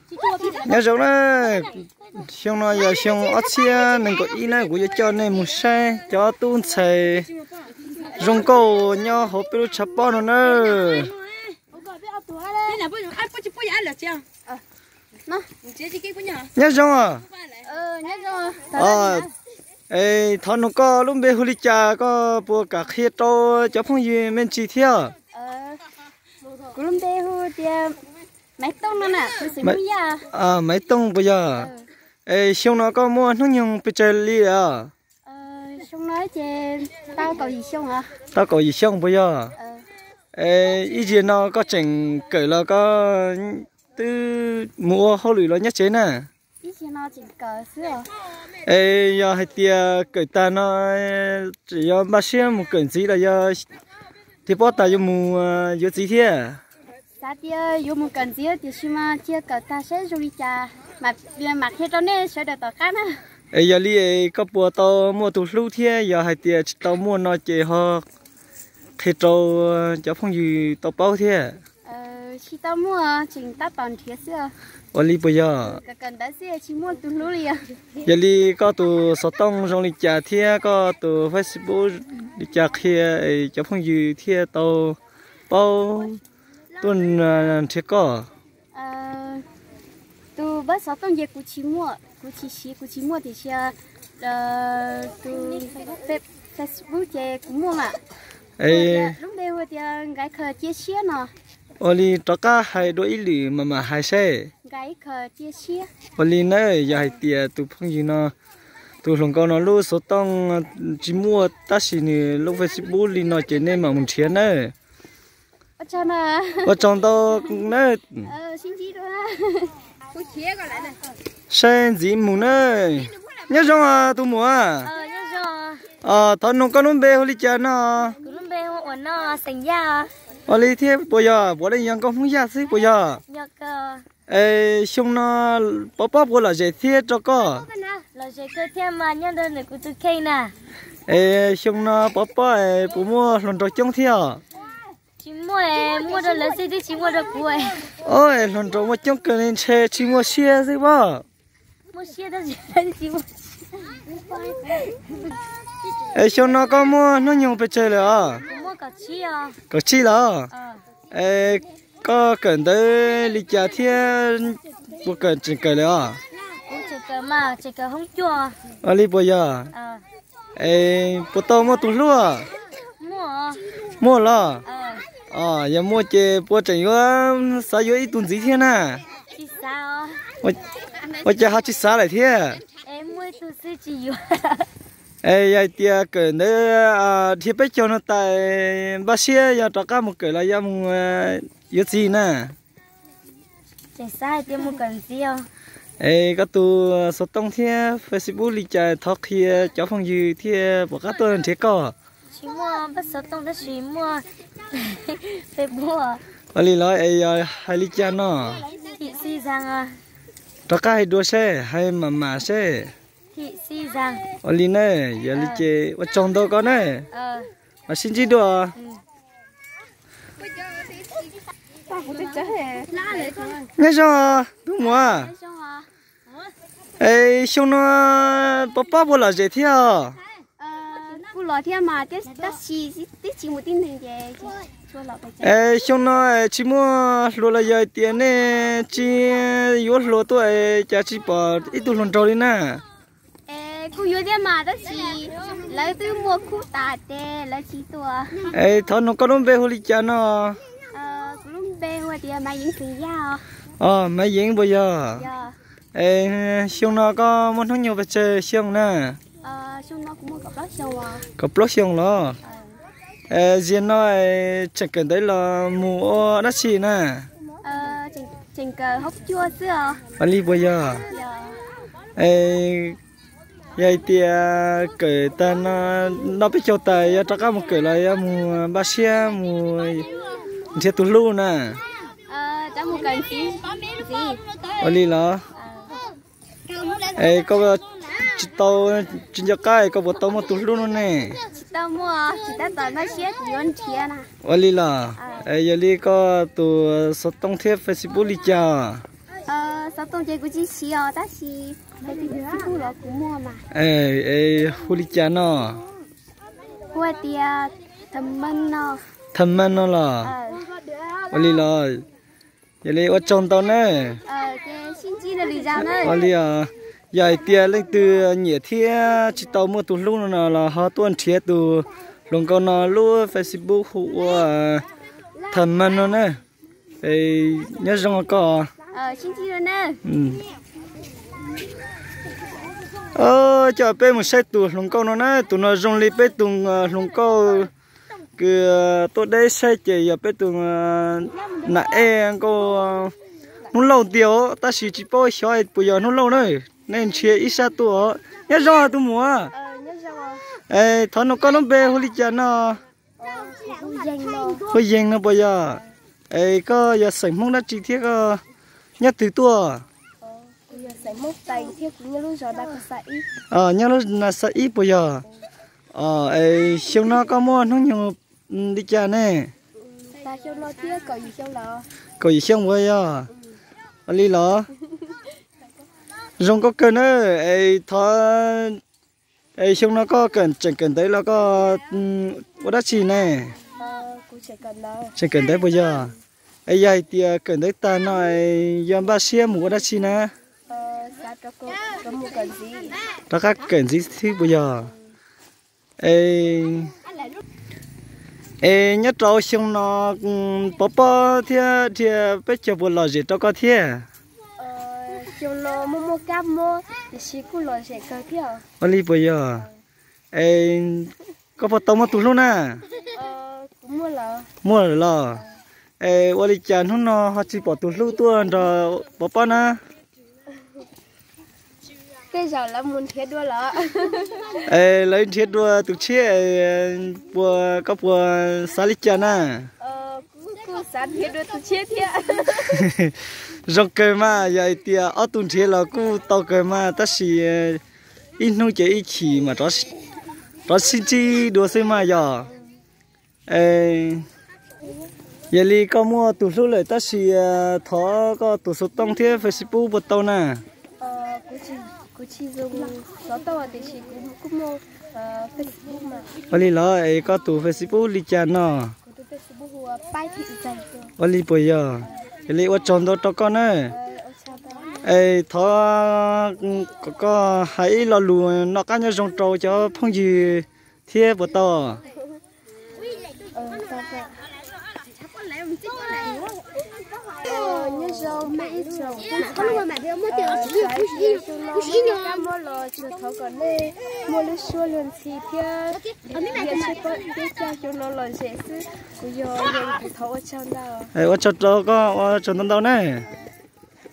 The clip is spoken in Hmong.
Nyob zoo na, xyoo no yog xyoo ob txhiab nees nkaum ib na, kuv yuav coj nej mus saib cov tub ntxhais zoo nkauj nyob hauv peb lub tshav pob no na. Nyob zoo. Es thov nug koj lub npe hu li cas, koj puas kam qhia rau cov phooj ywg me ntsis thiab? Maiv Tooj puas yog? Es xyoo no koj muaj hnub nyoog pes tsawg li os? Tau kaum yim xyoo puas yog? Es ib zaug no koj tseem kawm los koj twb mus ua hauj lwm los nyob tsev na? Es yog hais tias kawm tag no tseem yuav npaj siab mus kawm ntxiv los yog tias paub tas yuav mus yuav txiv thiab? Xav tias yuav mus kawm ntxiv tiam sis mas cia kawm tag saib zoo li cas mam qhia rau nej sawv daws tom qab na. Es yog li koj puas tau muaj tus hlub thiab, yog hais tias tsis tau muaj no ces ho qhia rau cov phooj ywg tau paub thiab. Tsis tau muaj, tseem tab tom nrhiav xwb. Ua li puas yog? Yog li koj tus xov tooj zoo li cas thiab koj tus Facebook li cas qhia cov phooj ywg thiaj tau paub tuaj nrhiav koj? Tus npawb xov tooj ces kuv tsis muaj, kuv tsis siv, kuv tsis muaj tiam sis tus Facebook ces kuv muaj mas. Lub npe hu tias Nkaiv Khawm Cia Siab no. Ua li rov qab hais dua ib lwm mam mam hais seb. Ua li na, yog hais tias tus phooj ywg no, tus hluas nkauj no lub xov tooj tsis muaj tab sis nws lub Facebook li no ces nej mam mus nrhiav nawb. Ua tsaug ntau nawb. Saib ntxiv mus nawb. Nyob zoo tus muam. Thov nug koj lub npe hu li cas no? Ua li thiab puas yog, puav leej yog nkauj Hmoob Yaj xwb puas yog? Es xyoo no Pov Pob puas lom zem thiab rau koj? Es xyoo no Pov Pob es puas muaj hluas nraug coob thiab os? Hluas nraug muaj coob kawg li ntshe tsis muaj siab xwb pob. Es xyoo no koj muaj hnub nyoog pes tsawg lawm os? Kaum tsib los? Es koj kawm ntawv li cas thiab puas kawm tseem kawm lawm os? Ua li puas yog? Es puas tau muaj tus hlub? Muaj los? Yog muaj ces puas tseem yuav xav yuav ib tug ntxiv thiab na? Ua cas ho tsis xav lawm thiab? Es yog hais tias kawm ntawv dhia peb caug no tas npaj siab yog rov qab mus kawm los yog mus yuav txiv na? Es koj tus xov tooj thiab Facebook li cas thov qhia cov phooj ywg thiaj pom qab tuaj nrhiav koj. Ua li los es yog hais li cas no? Rov qab hais dua seb, hais mam mam seb. Ua li na, yog li ces ua tsaug ntau koj na. Mam sib ntsib dua. Nyob zoo tus muam. Es xyoo no Pov Pob puas lom zem thiab os? Es xyoo no tsis muaj hluas los yog tias nej tsis yuav hluas tuaj es cas tsis pom ib tug hluas nraug li na? Kuj yuav thiab mas tab sis lawv twb muaj khub tas ces lawv tsis tuaj. Es thov nug koj lub npe hu li cas no? Kuv lub npe hu tias Maiv Yeev Xeem Yaj. Os, Maiv Yeev puas yog? Es xyoo no koj muaj hnub nyoog pes tsawg xyoo na? Kaum plaub xyoo los? Ziag no tseem kawm ntawv los mus ua dab tsi na? Ua li puas yog? Es yog hais tias kawm tag no, noj peb caug tas yog rov qab mus kawm los yog mus npaj siab mus nrhiav tus hlub na? Ua li los? Es koj tsis tau, tsis nco qab koj puas tau muaj tus hlub no ne? Ua li los? Es yog li koj tus xov tooj thiab Facebook li cas? Xov tooj ces kuv tsis siv os, tab sis Facebook los kuv muaj mas. Es hu li cas no? Hu hais tias Tham Meej no. Tham Meej no los? Ua li los? Yog li ua tsaug ntau na. Ua li os. Yog hais tias leej twg nyiam thiab tsis tau muaj tus hlub no no los ho tuaj nrhiav tus hluas nkauj no lub Facebook hu ua Tham Meej no na. Es nyob zoo koj. Coj peb mus saib tus hluas nkauj no na, tus no zoo li peb tus hluas nkauj kws tuaj deb saib ces yog peb tus nam ej nkauj Hnub Lauj tiag os, tab sis tsis paub xyov puas yog Hnub Lauj na. Nej nrhiav ib sab tuaj. Nyob zoo tus muam. Es thov nug koj lub npe hu li cas no? Hu Yees no puas yog? Es koj yog xeem Hmoob dab tsi thiab koj nyob twg tuaj? Nyob lub Nas Xaj Ib puas yog? Es xyoo no koj muaj hnub nyoog li cas ne? Kaum yim xyoo puas yog? Ua li los? Zoo nkauj kawg na. Es thov, es xyoo no koj tseem kawm ntawv los koj ua dab tsi ne? Tseem kawm ntawv puas yog? Es yog hais tias kawm ntawv tag no es yog npaj siab mus ua dab tsi na? Rov qab kawm ntxiv xwb puas yog? Es nyob rau xyoo no Pov Pob thiab Dhia peb cog puas lom zem rau koj thiab? Ua li puas yog? Es koj puas tau muaj tus hlub na? Muaj lawm los? Es ua li cas hnub no ho tsis pom tus hlub tuaj nrog Pov Pob na? Es lawv nrhiav dua tus tshiab, puas, koj puas xav li cas na? Zoo kawg mas, yog hais tias ob tug nrhiav los kuj tau kawg mas, tab sis ib hnub ces ib chim mas rov sib ntsib dua xwb mas yog. Yog li koj muaj tus hlub lawm tab sis thov koj tus xov tooj thiab Facebook puas tau na? Ua li los es koj tus Facebook li cas no? Ua li puas yog? Yog li ua tsaug ntau rau koj na. Es thov kom koj hais ib lo lus noj qab nyob zoo rau cov phooj ywg thiab puas tau? Muaj lub suab luag ntxhi thiab, thiab xyoo no lom zem xwb. Kuv yog, kuv thov ua tsaug ntau. Ua tsaug rau koj, ua tsaug ntau ntau ne.